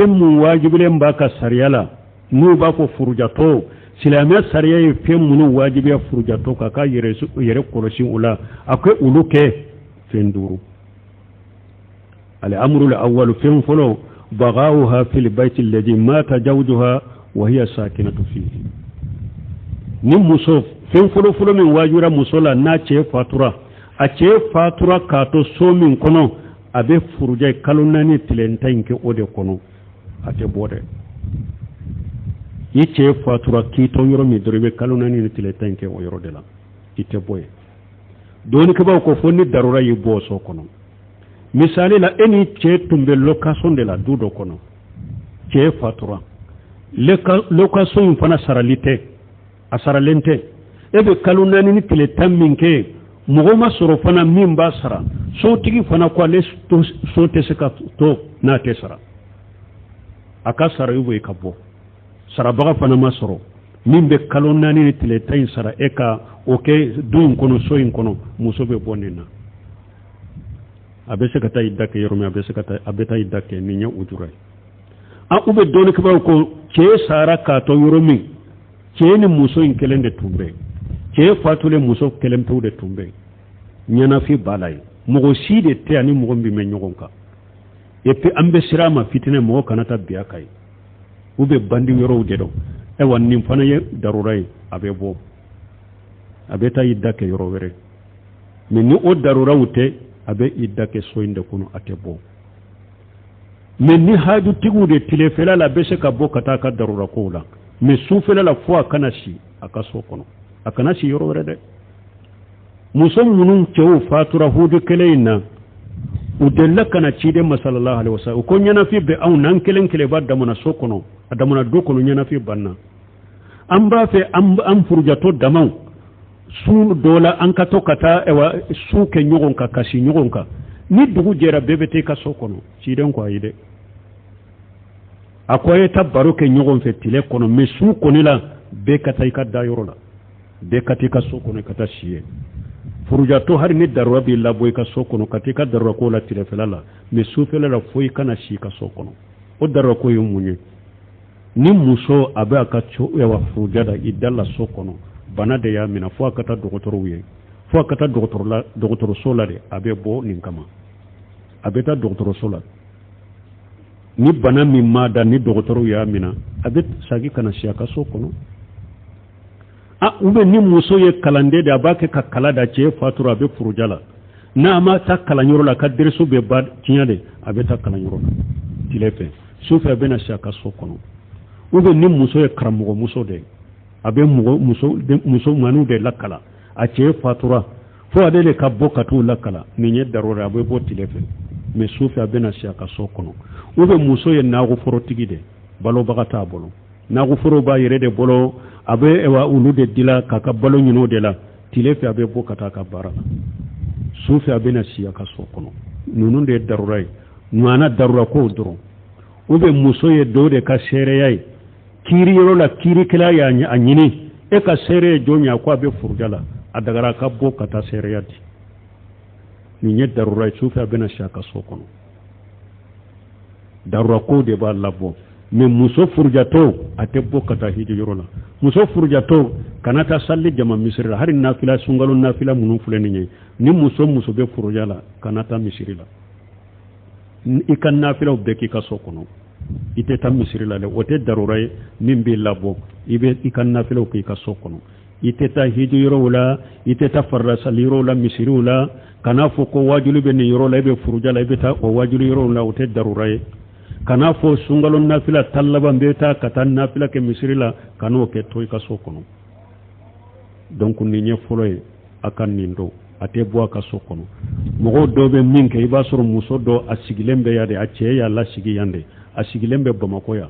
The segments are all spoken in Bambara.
Fɛn mun wajibilen b'a kan sariya la, n'u b'a fɔ furujatɔ, silamɛya sariya ye fɛn minnu wajibiya furujatɔ kan, k'a yɛrɛ kɔlɔsi o la, a ko olu kɛ fɛn duuru. Al-amru al-awwal, fɛn fɔlɔ, baqa'uha fil bayti alladhi mata zawjuha wa hiya sakinatu fihi. Ni muso, fɛn fɔlɔ fɔlɔ min wajibira muso la n'a cɛ fatura, a cɛ fatura k'a to so min kɔnɔ, a bɛ furujɛ kalo 4 tile 10 in kɛ o de kɔnɔ, a tɛ bɔ dɛ. I cɛ fatura k'i to yɔrɔ min dɔrɔn, i bɛ kalo 4 ni tile 10 in kɛ o yɔrɔ de la, i tɛ bɔ yen. Dɔnnikɛbaaw ko fo ni darura y'i bɔ so kɔnɔ. Misali la, e ni cɛ tun bɛ location de la du dɔ kɔnɔ, cɛ fatura, location in fana sarali tɛ, a saralen tɛ. E bɛ kalo 4 ni tile 10 min kɛ, mɔgɔ ma sɔrɔ fana min b'a sara. Sotigi fana ko ale so tɛ se ka to n'a tɛ sara, a ka sara i ka bɔ. Sarabaga fana ma sɔrɔ min bɛ kalo 4 ni tile 10 in sara e ka o kɛ du in kɔnɔ, so in kɔnɔ. Muso bɛ bɔ nin na, a bɛ se ka taa i da kɛ yɔrɔ min, a bɛ se ka taa, a bɛ taa i da kɛ. Nin ye ujura ye. A u bɛ dɔnnikɛbaaw ko cɛ sara k'a to yɔrɔ min, cɛ ni muso in kelen de tun bɛ, cɛ fatulen muso kelen pewu de tun bɛ, ɲɛnafin b'a la yen, mɔgɔ si de tɛ ani mɔgɔ min bɛ ɲɔgɔn kan. Et puis an bɛ siran a ma fitinɛ, mɔgɔ kana taa bin a kan yen, u bɛ bandi yɔrɔw de dɔn. Ayiwa, nin fana ye darura ye, a bɛ bɔ, a bɛ taa i da kɛ yɔrɔ wɛrɛ. Mais ni o daruraw tɛ, a bɛ i da kɛ so in de kɔnɔ, a tɛ bɔ. Mais ni hajutigiw de tilefɛla la, a bɛ se ka bɔ ka taa a ka darura kow la, mais sufɛla la, fo a kana si a ka so kɔnɔ, a kana si yɔrɔ wɛrɛ dɛ. Muso minnu cɛw fatura hudu kelen in na, u delila ka na ciden ma sallallahu alaihi wasallam, u ko ɲɛnafin bɛ anw n'an kelen kelen b'a damana so kɔnɔ, a damana du kɔnɔ, ɲɛnafin banna. An b'a fɛ an furujatɔ damaw su dɔ la, an ka to ka taa su kɛ ɲɔgɔn kan, kasi ɲɔgɔn kan. Ni dugu jɛra, bɛɛ bɛ taa i ka so kɔnɔ. Ciden ko ayi dɛ, a ko a ye taa baro kɛ ɲɔgɔn fɛ tile kɔnɔ, mais su kɔni la, bɛɛ ka taa i ka da yɔrɔ la, bɛɛ ka taa i ka so kɔnɔ ka taa si yen. Furujatɔ, hali ni darura b'i labɔ i ka so kɔnɔ ka taa i ka darura ko la tilefɛla la, mais sufɛla la, fo i kana si i ka so kɔnɔ. O darura ko ye mun ye? Ni muso a bɛ a ka furuja la i da la so kɔnɔ, bana de y'a minɛ, fo a ka taa dɔgɔtɔrɔw ye, fo a ka taa dɔgɔtɔrɔso la de, a bɛ bɔ nin kama, a bɛ taa dɔgɔtɔrɔso la. Ni bana min ma da, ni dɔgɔtɔrɔw y'a minɛ, a bɛ segin ka na si a ka so kɔnɔ. A ou bien ni muso ye kalanden de, a b'a kɛ ka kala da, cɛ fatura, a bɛ furuja la, n'a ma taa kalanyɔrɔ la, a ka derisu bɛ ba tiɲɛ de, a bɛ taa kalanyɔrɔ la tile fɛ, su fɛ a bɛ na si a ka so kɔnɔ. Ou bien ni muso ye karamɔgɔmuso de ye, a bɛ mɔgɔ muso musomaninw de lakala, a cɛ fatura, fo ale de ka bɔ ka t'u lakala, nin ye darura, a bɛ bɔ tile fɛ, mais su fɛ a bɛ na si a ka so kɔnɔ. Ou bien muso ye nakɔforotigi de, balobaga t'a bolo, nakɔforo b'a yɛrɛ de bolo, a bɛ olu de dila k'a ka balo ɲini o de la, tile fɛ a bɛ bɔ ka taa a ka baara la, su fɛ a bɛ na si a ka so kɔnɔ. Ninnu de ye darura ye, maana darura kow dɔrɔn. Ou bien muso ye dɔw de ka seereya ye kiiri yɔrɔ la, kiirikɛla y'a ɲini, e ka seere ye jɔn ye? A ko a bɛ furuja la, a dagara a ka bɔ ka taa seereya di. Nin ye darura ye, su fɛ a bɛ na si a ka so kɔnɔ. Darura kow de b'a labɔ. Mais muso furujatɔ, a tɛ bɔ ka taa hiji yɔrɔ la. Muso furujatɔ kana taa sali jama misiri la, hali nafila, sunkalo nafila minnu filɛ nin ye. Ni muso bɛ furuja la, kana taa misiri la, i ka nafilaw bɛɛ k'i ka so kɔnɔ, i tɛ taa misiri la dɛ. O tɛ darura ye min b'i labɔ, i bɛ i ka nafilaw k'i ka so kɔnɔ. I tɛ taa hiji yɔrɔw la, i tɛ taa farila sali yɔrɔw la, misiriw la. Kana fɔ ko wajuli bɛ nin yɔrɔ la, i bɛ furuja la, i bɛ taa o wajuli yɔrɔw la, o tɛ darura ye. Kana fɔ sunkalo nafila tan laban bɛ taa ka taa nafila kɛ misiri la, ka n'o kɛ, to i ka so kɔnɔ. Donc nin ye fɔlɔ ye, a ka nin dɔn, a tɛ bɔ a ka so kɔnɔ. Mɔgɔw dɔw bɛ min kɛ, i b'a sɔrɔ muso dɔ a sigilen bɛ yan de, a cɛ y'a lasigi yan de, a sigilen bɛ Bamakɔ yan.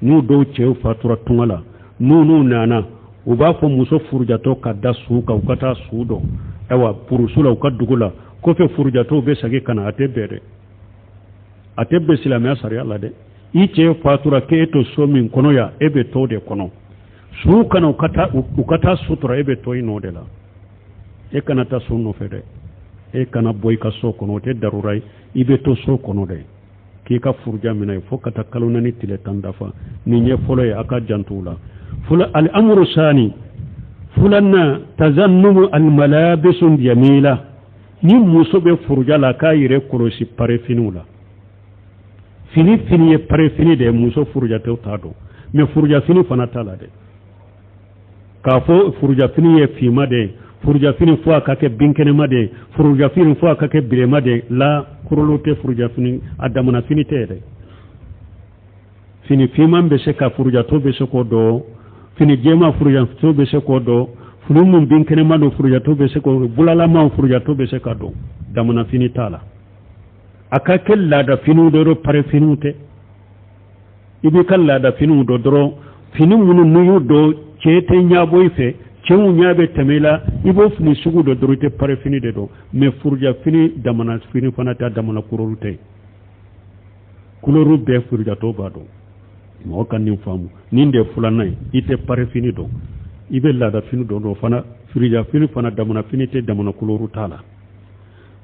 N'u dɔw cɛw fatura tunga la, n'u nana, u b'a fɔ muso furujatɔ ka da su kan, u ka taa su dɔn, ayiwa, burusu la, u ka dugu la. Kɔfɛ furujatɔw bɛ segin ka na. A tɛ bɛn dɛ, a tɛ bɛn silamɛya sariya la dɛ. I cɛ fatura k'e to so min kɔnɔ yan, e bɛ to de kɔnɔ. Su kana u ka taa sutura, e bɛ to yen nɔ de la, e kana taa so nɔfɛ dɛ, e kana bɔ i ka so kɔnɔ, o tɛ darura ye, i bɛ to so kɔnɔ dɛ. K'i ka furuja minɛ ye fo ka taa kalo 4 tile 10 dafa. Nin ye fɔlɔ ye, a ka janto o la. Fɔlɔ, al-amru sani, filanan, tazannumu al-malabisu jamila. Ni muso bɛ furuja la, k'a yɛrɛ kɔlɔsi parefiniw la. Fini fini ye parefini de ye, muso furujatɔw t'a dɔn, mais furujafini fana t'a la dɛ. K'a fɔ furujafini ye finma de ye, furujafini fo a ka kɛ binkɛnɛma de ye, furujafini fo a ka kɛ bilenma de ye, la kurolo tɛ furujafini, a damana fini tɛ yɛrɛ. Fini finman bɛ se ka furujatɔ bɛ se k'o don, fini jɛman furujatɔ bɛ se k'o don, fini min binkɛnɛma don furujatɔ bɛ se k'o don, bulalamaw furujatɔ bɛ se ka don, damana fini t'a la. A ka kɛ laada finiw dɔrɔn, pare finiw tɛ. I b'i ka laada finiw don dɔrɔn, fini minnu n'i y'u don cɛ tɛ ɲabɔ i fɛ, cɛw ɲɛ bɛ tɛmɛ i la, i b'o fini sugu dɔ dɔrɔn, i tɛ pare fini de don. Mais furuja fini damana fini fana tɛ, damana kurolu tɛ, kulɔru bɛɛ furujatɔ b'a dɔn. Mɔgɔ ka nin faamu, nin de ye filanan ye. I tɛ pare fini dɔn, i bɛ laada fini dɔn, o fana furuja fini fana damana fini tɛ, damana kulɔru t'a la.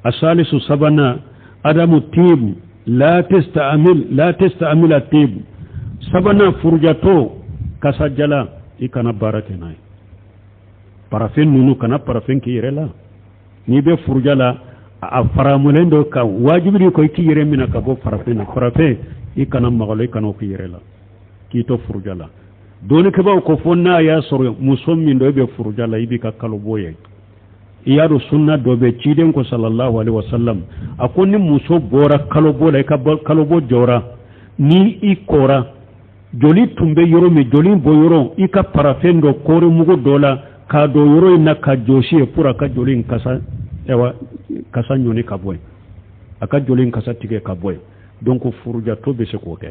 Asalisu, sabanan, adamu tibu la testa'amil, la testa'amil tibu. Sabanan, furujatɔ kasajala i kana baara kɛ n'a ye. Parafin ninnu, kana parafin k'i yɛrɛ la n'i bɛ furuja la. A faramulen don ka wajibi de ko i k'i yɛrɛ minɛ ka bɔ parafin na. Parafin i kana magalo, i kana o k'i yɛrɛ la k'i to furuja la. Dɔnnikɛbaaw ko fo n'a y'a sɔrɔ muso min don, e bɛ furuja la, i b'i ka kalo bɔ ye. I y'a dɔn sunna dɔ bɛ ciden ko sallallahu alaihi wasallam, a ko ni muso bɔra kalobɔ la, i ka kalobɔ jɔra, ni i kɔra, joli tun bɛ yɔrɔ min, joli bɔ yɔrɔ, i ka parafɛn dɔ kɔɔri mugu dɔ la k'a don yɔrɔ in na ka jɔsi ye pour a ka joli in kasa, ayiwa, kasa ɲɔni ka bɔ yen, a ka joli in kasa tigɛ ka bɔ yen. Donc furujatɔ bɛ se k'o kɛ.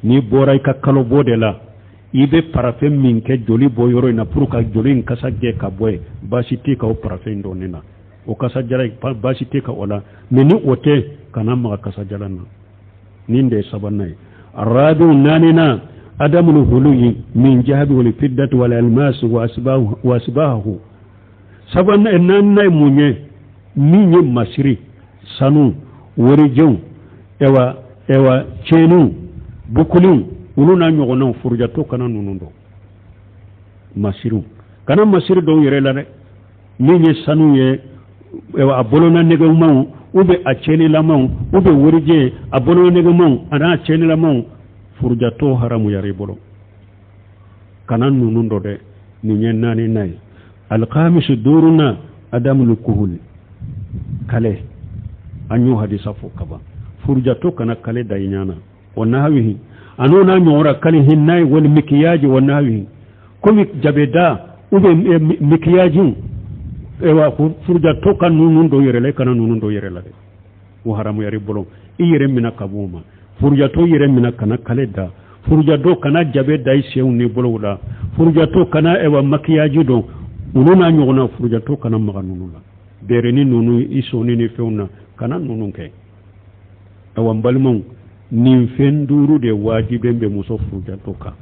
N'i bɔra i ka kalo bɔ de la, i bɛ parafɛn min kɛ joli bɔ yɔrɔ in na pour ka joli in kasa gɛn ka bɔ yen, baasi t'i ka o parafɛn dɔɔnin na, o kasa jara, baasi t'i ka o la. Mais ni o tɛ, kana maga kasa jalan na. Nin de ye sabanan ye. Arabiw, naaninan, adamul huluyi min jahabi wal fiddati wal almas wa asbahu. Sabanan, naaninan ye mun ye? Min ye masiri, sanu, warijɛw, ewa cɛniw, bukuliw, olu n'a ɲɔgɔnnaw, furujatɔ kana ninnu dɔn. Masiriw, kana masiri dɔw yɛrɛ la dɛ. Min ye sanu ye, a bolona nɛgɛmaw ou bien a cɛnilamaw, ou bien warijɛ, a bolona nɛgɛmaw a n'a cɛnilamaw, furujatɔ haramuyara i bolo, kana ninnu dɔ dɛ. Nin ye naaninan ye. Alkamisu, duurunan, adamul kuhuli, kale. An y'o hadisa fɔ kaban. Furujatɔ kana kale da i ɲana wa nahawihi, a n'o n'a ɲɔgɔnna, kali hinnayi wali mikiyaji wa nahawihi, komi jabeda ou bien mikiyajiw. Ewa, furujatɔ ka ninnu dɔ yɛrɛ la, i kana ninnu dɔ yɛrɛ la dɛ, o haramuyara i bolo. I yɛrɛ minɛ ka b'o ma. Furujatɔ yɛrɛ minɛ, kana kale da. Furujatɔ kana jabe da i senw ni bolow la. Furujatɔ kana, ewa, makiyaji dɔn, olu n'a ɲɔgɔnna, furujatɔ kana maga ninnu la, bɛrɛni ninnu i sɔnni ni fɛnw na, kana ninnu kɛ. Awa, n balimaw, nin fɛn duuru de wajiben bɛ muso furujatɔ kan,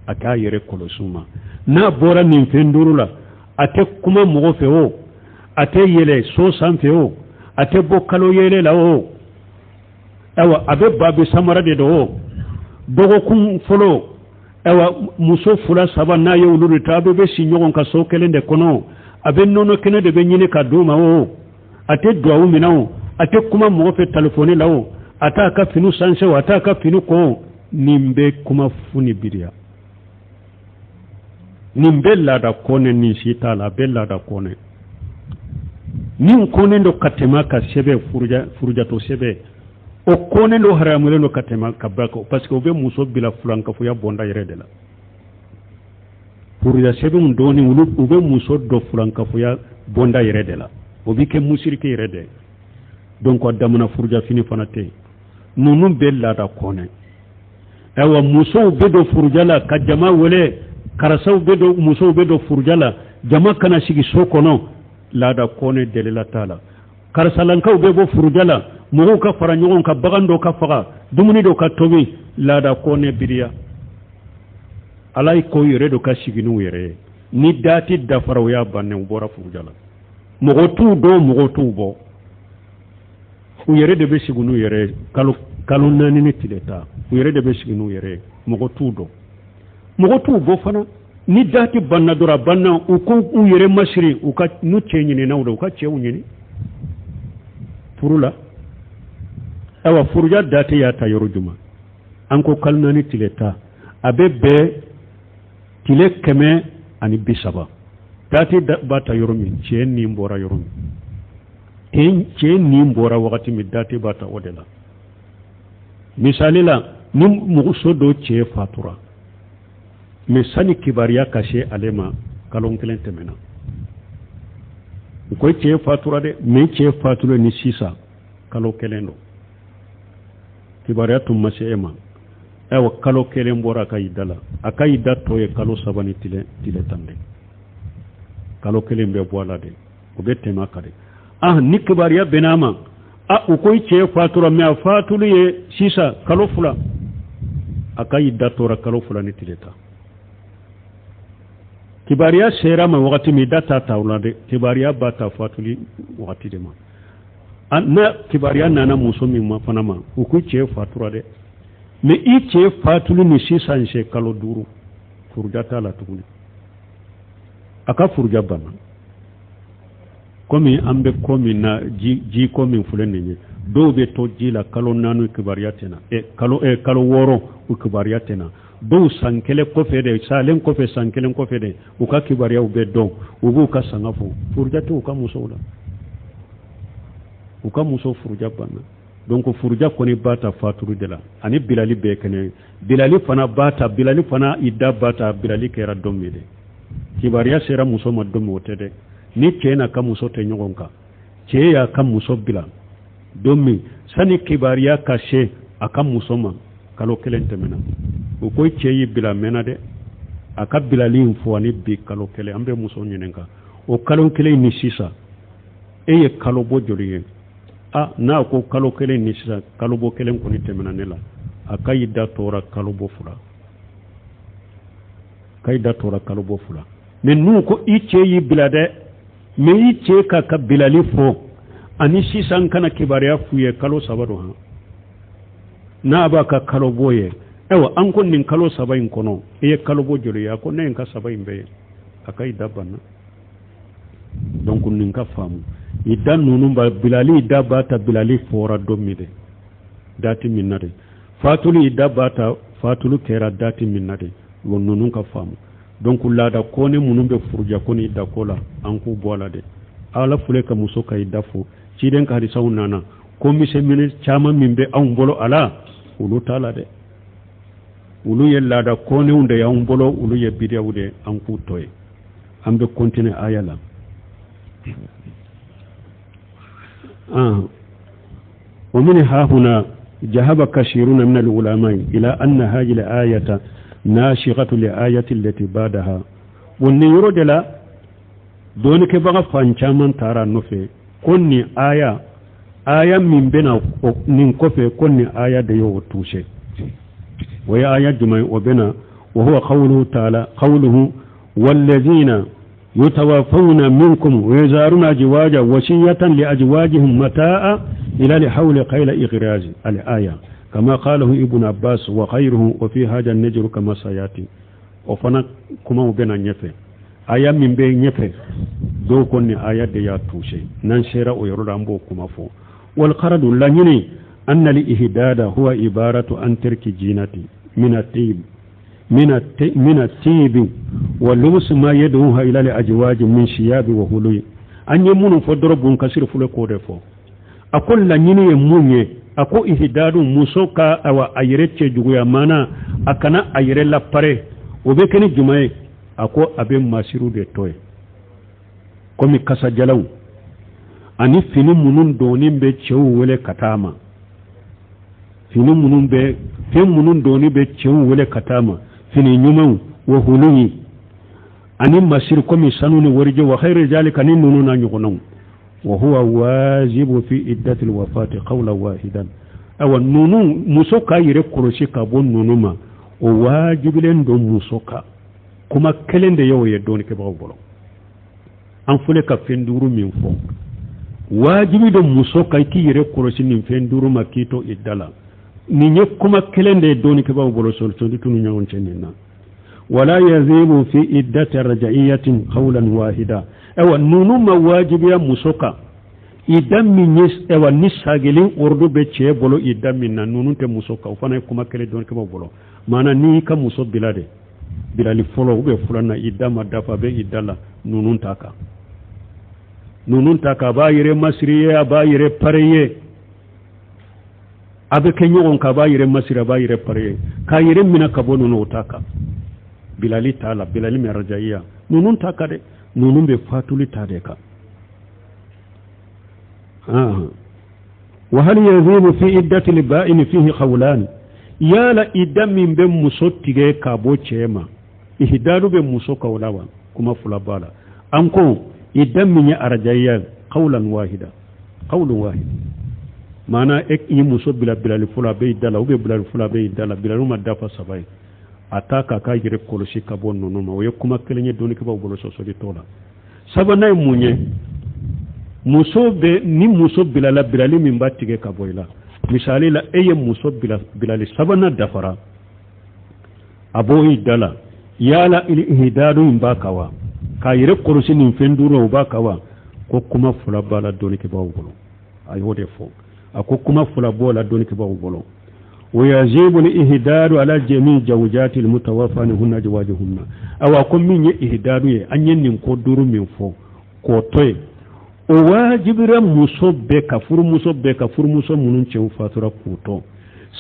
a k'a yɛrɛ kɔlɔsi ma. N'a bɔra nin fɛn duuru la, a tɛ kuma mɔgɔ fɛ o, a tɛ yɛlɛ so sanfɛ o, a tɛ bɔ kalo yɛlɛ la o, ayiwa, a bɛ babi samara de don o. Dɔgɔkun fɔlɔ, ayiwa, muso fila saba, n'a ye olu de ta, a bɛɛ bɛ si ɲɔgɔn ka so kelen de kɔnɔ, a bɛ nɔnɔ kɛnɛ de bɛ ɲini ka d'u ma o, a tɛ duwawu minɛ o, a tɛ kuma mɔgɔ fɛ telefɔni la o, a t'a ka fini sanse o, a t'a ka fini ko o. Nin bɛ kuma fu ni biriya, nin bɛ laada kɔnɛ, nin si t'a la. A bɛ laada kɔnɛ, min kɔnnen don ka tɛmɛ ka sɛbɛn furujatɔ sɛbɛn, o kɔnnen don, haramulen don ka tɛmɛ ka ba kan, parce que o bɛ muso bila fulankafoya bɔnda yɛrɛ de la. Furuja sɛbɛnw dɔɔni, olu u bɛ muso dɔ fulankafoya bɔnda yɛrɛ de la, o bɛ kɛ musiriki yɛrɛ de. Donc a damana furuja fini fana tɛ yen. Ninnu bɛ laada kɔnɛ. Ayiwa, musow bɛ don furuja la ka jama wele, karisaw bɛ don, musow bɛ don furuja la, jama kana sigi so kɔnɔ, laada kɔnɛ, delila t'a la. Karisalankaw bɛ bɔ furuja la, mɔgɔw ka fara ɲɔgɔn kan, bagan dɔ ka faga, dumuni dɔ ka tobi, laada kɔnɛ, biriya. Ala ye ko yɛrɛ dɔ ka sigi n'u yɛrɛ ye. Ni dati dafara, o y'a bannen, u bɔra furuja la. Mɔgɔ t'u dɔn, mɔgɔ t'u bɔ, u yɛrɛ de bɛ sigi n'u yɛrɛ ye kalo. Kalo 4 ni tile 10, u yɛrɛ de bɛ sigi n'u yɛrɛ ye, mɔgɔ t'u dɔn, mɔgɔ t'u bɔ fana. Ni dati banna dɔrɔn a banna, u ko u yɛrɛ masiri, u ka n'u cɛ ɲininaw la, u ka cɛw ɲini furu la. Ayiwa, furuja dati y'a ta yɔrɔ jumɛn? An ko kalo 4 tile 10, a bɛ bɛn tile 130. Dati b'a ta yɔrɔ min, cɛ nin bɔra yɔrɔ min, cɛ nin bɔra wagati min, dati b'a ta o de la. Misali la, ni muso dɔ cɛ fatura, mais sani kibaruya ka se ale ma, kalo 1 tɛmɛna, u ko cɛ fatura dɛ, mais cɛ fatura ni sisan kalo 1 don, kibaruya tun ma se e ma. Ayiwa, kalo 1 bɔra a ka idda la, a ka idda tɔ ye kalo 3 ni tile 10 de. Kalo 1 bɛ bɔ a la de, o bɛ tɛmɛ a kan de. Ah, ni kibaruya bɛnna a ma, ah, u ko i cɛ fatura, mais a fatuli ye sisan kalo 2, a ka idda tora kalo 2 ni tile 10. Kibaruya sera a ma wagati min, idda t'a ta o la dɛ, kibaruya b'a ta fatuli wagati de ma. Na kibaruya nana muso min ma fana ma, u ko cɛ fatura dɛ, mais i cɛ fatuli ni sisan cɛ kalo 5, furuja t'a la tuguni, a ka furuja banna. Komi an bɛ ko min na, ji ko min filɛ nin ye, dɔw bɛ to ji la kalo 4, kibaruya tɛ na, kalo 6, u kibaruya tɛ na. Dɔw san 1 kɔfɛ de, salen kɔfɛ san 1 kɔfɛ de, u ka kibaruyaw bɛ dɔn, u b'u ka sanga fɔ. Furuja tɛ u ka musow la, u ka muso furuja banna. Donc furuja kɔni b'a ta faturu de la, ani bilali bɛɛ kɛnɛ. Bilali fana b'a ta, bilali fana idda b'a ta, bilali kɛra don min de, kibaruya sera muso ma don min, o tɛ dɛ. Ni cɛ n'a ka muso tɛ ɲɔgɔn kan, cɛ y'a ka muso bila don min, sani kibaruya ka se a ka muso ma, kalo 1 tɛmɛna, u ko cɛ y'i bila mɛnna dɛ, a ka bilali in fɔ ani bi kalo 1. An bɛ muso ɲininka, o kalo 1 ni sisan e ye kalo bɔ joli ye? Ah, n'a ko kalo 1 ni sisan kalo bɔ 1 kɔni tɛmɛna ne la, a ka idda tora kalo bɔ 2, ka idda tora kalo bɔ 2. Mais n'u ko i cɛ y'i bila dɛ, mais i cɛ ka bilali fɔ ani sisan kana kibaruya f'u ye kalo 3 don, han, n'a b'a ka kalo bɔ ye. Ayiwa, an ko nin kalo 3 in kɔnɔ i ye kalo bɔ joli ye? A ko ne ye n ka 3 in bɛɛ ye, a ka idda banna. Donc nin ka faamu, idda ninnu ba bilali idda b'a ta bilali fɔra don min de, dati min na de, fatuli idda b'a ta fatulu kɛra dati min na de, o ninnu ka faamu. Donc laada kɔni minnu bɛ furuja ko ni idda ko la, an k'u bɔ a la dɛ. Ala filɛ ka muso ka idda fɔ, ciden ka hadisaw nana ko misɛnminɛ caman min bɛ anw bolo a la, olu t'a la dɛ. Olu ye laada kɔniw de y'anw bolo, olu ye bidiyaw de, an k'u to yen. An bɛ continuer aya la. ومن ها هنا ذهب كثيرون من العلماء إلى أن هذه الآية ناسخة لآية التي بعدها. والنيرو دلا دونك بغا فانشامان تارا نفي كوني آية آية من بنا ننكفي كوني آية ديو توشي وهي آية جمع وبنا، وهو قوله تعالى قوله والذين يتوفون منكم ويزارون أزواجا وصية لأزواجهم متاعا إلى لحول قيل إغراز الآية كما قاله ابن عباس وغيره، وفي هذا النجر كما سيأتي. وفنا كما وبنا نيفه آية من بين نيفه دو كون آية ديا توشي ننشر ويرد أنبو كما فو. والقرد لنيني أن الإهداد هو عبارة عن ترك جينتي من التيب واللبس ما يدعوها إلى الأزواج من شياب وهلوي. أن يمون فضرب كثير فلكو فو أقول لنيني يموني أكو إهداد موسوكا أو أيرتش جويا مانا أكنا أيرلا باري وبكني جمعي أكو أبي ماسيرو دي توي كومي كاسا جلاو أني فيني منون دوني بي تشو ولا كتاما فيني منون بي فين منون دوني بي تشو ولا كتاما فيني نيومو وهلوي أني ماسير كومي سانوني ورجو وخير ذلك أني نونو نيغونو وهو واجب في عدة الوفاة قولا واحدا. أو نونو موسوكا يركروشي كابون نونوما وواجب لين دون موسوكا كما كلين دي يو يدوني كبغو بولو أن فلك فين دورو من فوق واجب دون موسوكا كي يركروشي نين فين دورو ما كيتو إدالا Nin ye kuma kelen de ye dɔnnikɛbaaw bolo sɔsɔli t'u ni ɲɔgɔn cɛ nin na. Wala yazibu fi iddati rajaiyatin qawlan wahida. Ayiwa, ninnu ma wajibiya muso kan idda min ye, ayiwa, ni sagelen ordre bɛ cɛ bolo idda min na, ninnu tɛ muso kan. O fana ye kuma kelen dɔnnikɛbaaw bolo. Maana n'i y'i ka muso bila de, bilali fɔlɔ ou bien filanan, idda ma dafa, a bɛ idda la, ninnu t'a kan. Ninnu t'a kan, a b'a yɛrɛ masiri ye, a b'a yɛrɛ pare ye, a bɛ kɛ ɲɔgɔn kan, a b'a yɛrɛ masiri, a b'a yɛrɛ pare ye, k'a yɛrɛ minɛ ka bɔ ninnu, o t'a kan. Bilali t'a la, bilali min rajaiya, ninnu t'a kan dɛ. Ninnu bɛ fatuli ta de kan. Wa hal yazibu fi iddati al-ba'in fihi qawlan. Yala idda min bɛ muso tigɛ ka bɔ cɛ ma, ihdadu bɛ muso kan o la wa? Kuma fila b'a la. An ko idda min ye arajaiya, qawlan wahida, qawlun wahid, maana e ye muso bila bilali fɔlɔ, a bɛ idda la, ou bien bilali fɔlɔ, a bɛ idda la, bilali ma dafa saba ye, a t'a k'a k'a yɛrɛ kɔlɔsi ka bɔ ninnu ma. O ye kuma kelen ye dɔnnikɛbaaw bolo, sɔsɔli t'o la. Sabanan ye mun ye? Muso bɛ ni muso bilala bilali min b'a tigɛ ka bɔ i la, misali la, e ye muso bila, bilali sabanan dafara, a b'o idda la, yala ihdadu in b'a kan wa? K'a yɛrɛ kɔlɔsi nin fɛn duuru, o b'a kan wa? Ko kuma fila b'a la dɔnnikɛbaaw bolo. A y'o de fɔ, a ko kuma fila b'o la dɔnnikɛbaaw bolo. Wa yajibu al-ihdadu ala jami zawjati al-mutawaffa anhunna azwajuhunna. Awa, ko min ye ihdadu ye, an ye nin ko duuru min fɔ k'o to yen, o wajibira muso bɛɛ ka, furumuso bɛɛ ka, furumuso minnu cɛw fatura k'u to,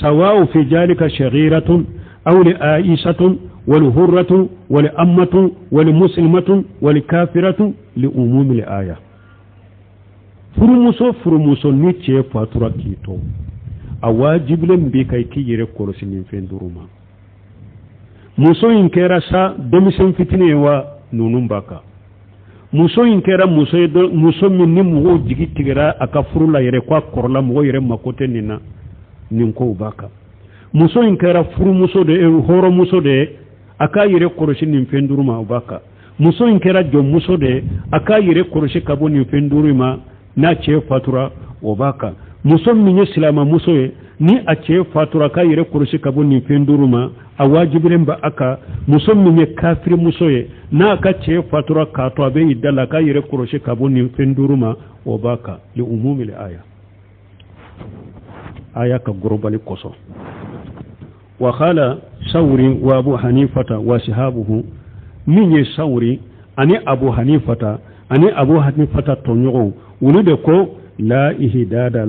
sawa'u fi jalika shaghiratun aw li aisatun wal hurratun wal ammatun wal muslimatun wal kafiratun li umumi al aya. Furumuso, furumuso ni cɛ fatura k'i to, a wajibilen b'i kan i k'i yɛrɛ kɔlɔsi nin fɛn duuru ma. Muso in kɛra sa denmisɛn fitinin ye wa, ninnu b'a kan. Muso in kɛra muso ye, muso min ni mɔgɔw jigi tigɛra a ka furu la yɛrɛ, ko a kɔrɔla, mɔgɔ yɛrɛ mako tɛ nin na, nin kow b'a kan. Muso in kɛra furumuso de ye, hɔrɔnmuso de ye, a k'a yɛrɛ kɔlɔsi nin fɛn duuru ma, o b'a kan. Muso in kɛra jɔnmuso de ye, a k'a yɛrɛ kɔlɔsi ka bɔ nin fɛn duuru ma n'a cɛ fatura, o b'a kan. Muso min ye silamamuso ye, ni a cɛ fatura, k'a yɛrɛ kɔlɔsi ka bɔ nin fɛn duuru ma, a wajibilen bɛ a kan. Muso min ye kafirimuso ye, n'a ka cɛ fatura k'a to a bɛ idda la, k'a yɛrɛ kɔlɔsi ka bɔ nin fɛn duuru ma, o b'a kan, li umumi aya, aya ka gorobali kosɔn. Wa qala sawuri wa abu hanifata wa sihabuhu. Min ye Sawuri ani Abu Hanifata ani Abu Hanifata tɔɲɔgɔnw, olu de ko la ihdada la.